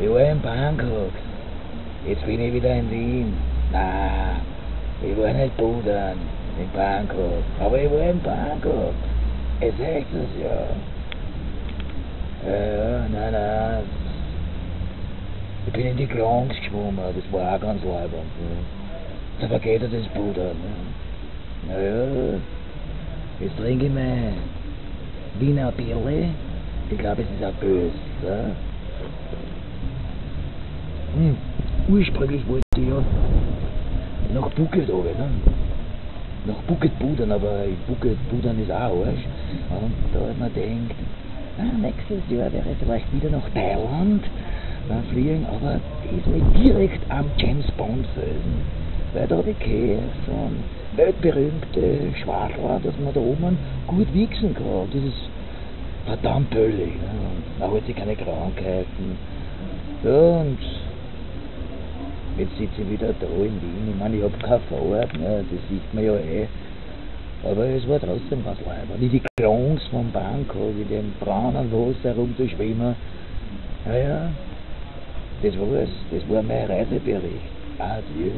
Ich war in Bangkok. Jetzt bin ich wieder in Wien. Na, ich war nicht pudern in Bangkok, aber ich war in Bangkok. Es echt es ja. Ja, nein, nein. Ich bin in die Klongs geschwommen, das war auch ganz leibend. Ja. Da vergeht er das Pudern. Ja. Naja, jetzt trinke ich mein Wiener Bierle. Ich glaube, es ist auch böse. Ja. Hm. Ursprünglich wollte ich ja nach Phuket runter, ne? Nach Phuket pudern, aber in Phuket pudern ist auch Arsch. Und da hat man gedacht, ah, nächstes Jahr wäre ich vielleicht wieder nach Thailand beim Fliegen, aber diesmal direkt am James Bond Felsen. Weil da habe ich gehört von weltberühmte Schwadler, dass man da oben gut wichsen kann. Das ist verdammt billig. Ne? Und man holt sich keine Krankheiten. Ja, und jetzt sitze ich wieder da in Wien. Ich meine, ich hab keine Fahrt, ne? Das sieht man ja eh. Aber es war trotzdem ganz leibend. In die Klongs von Bangkok, in dem braunen Wasser rumzuschwimmen. Naja, das war's. Das war mein Reisebericht. Adieu.